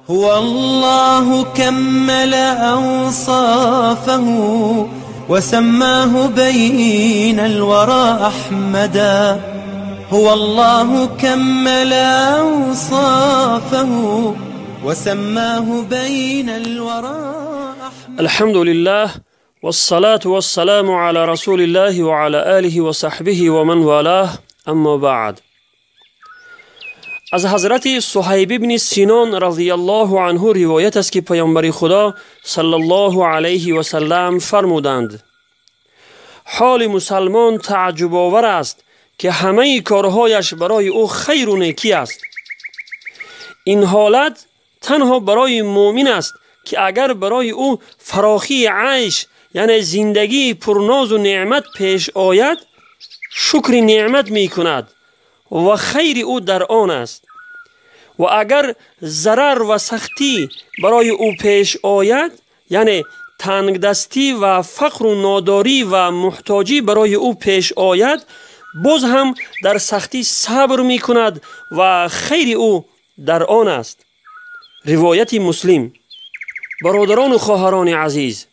هو الله كمل أوصافه وسماه بين الورى أحمدا. هو الله كمل أوصافه وسماه بين الورى أحمدا. الحمد لله والصلاة والسلام على رسول الله وعلى آله وصحبه ومن والاه، أما بعد. از حضرت صهیب بن سینان رضی الله عنه روایت است که پیامبر خدا صلی الله علیه و سلم فرمودند: حال مسلمان تعجب آور است که همه کارهایش برای او خیر و نیکی است. این حالت تنها برای مؤمن است که اگر برای او فراخی عیش، یعنی زندگی پرناز و نعمت پیش آید، شکر نعمت می کند و خیر او در آن است، و اگر ضرر و سختی برای او پیش آید، یعنی تنگ دستی و فقر و ناداری و محتاجی برای او پیش آید، باز هم در سختی صبر می کند و خیر او در آن است. روایت مسلم. برادران و خواهران عزیز،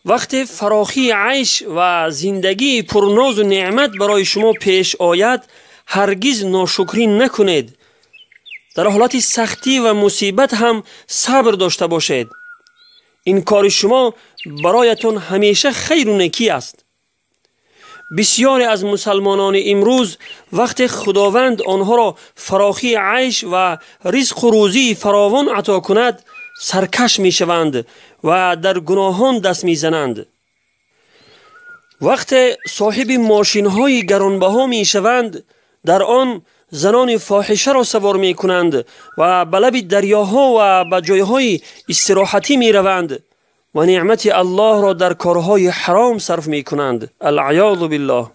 وقتی فراخی عیش و زندگی پرناز و نعمت برای شما پیش آید، هرگز ناشکری نکنید. در حالت سختی و مصیبت هم صبر داشته باشید. این کار شما برایتان همیشه خیر و نیکی است. بسیاری از مسلمانان امروز وقتی خداوند آنها را فراخی عیش و رزق و روزی فراوان عطا کند، سرکش می شوند و در گناهان دست می زنند. وقتی صاحب ماشین های گرانبها می شوند، در آن زنان فاحشه را سوار می کنند و به لب دریاها و به جایهای استراحتی می روند و نعمت الله را در کارهای حرام صرف می کنند. العیاذ بالله.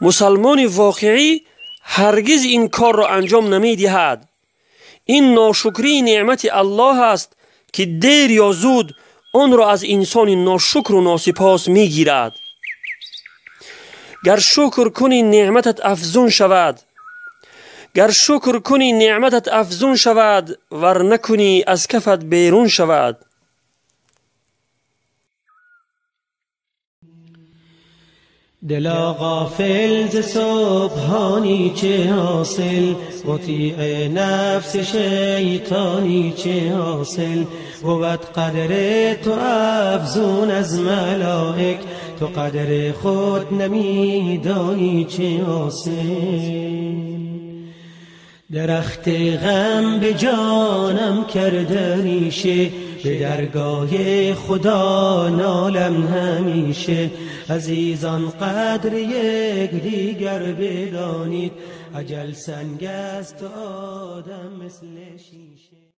مسلمان واقعی هرگز این کار را انجام نمی دهد. این ناشکری نعمت الله است که دیر یا زود آن را از انسان ناشکر و ناسپاس می گیرد. گر شکر کنی نعمتت افزون شود، گر شکر کنی نعمتت افزون شود، ور نکنی از کفت بیرون شود. دلا غافل ز سبحانی چه حاصل، مطیع نفس شیطانی چه حاصل. بود قدر تو افزون از ملائک، تو قدر خود نمیدانی چه حاصل. درخت غم به جانم کرده ریشه، به درگاه خدا نالم همیشه. عزیزان قدر یک دیگر بدانید، اجل سنگ است و آدم مثل شیشه.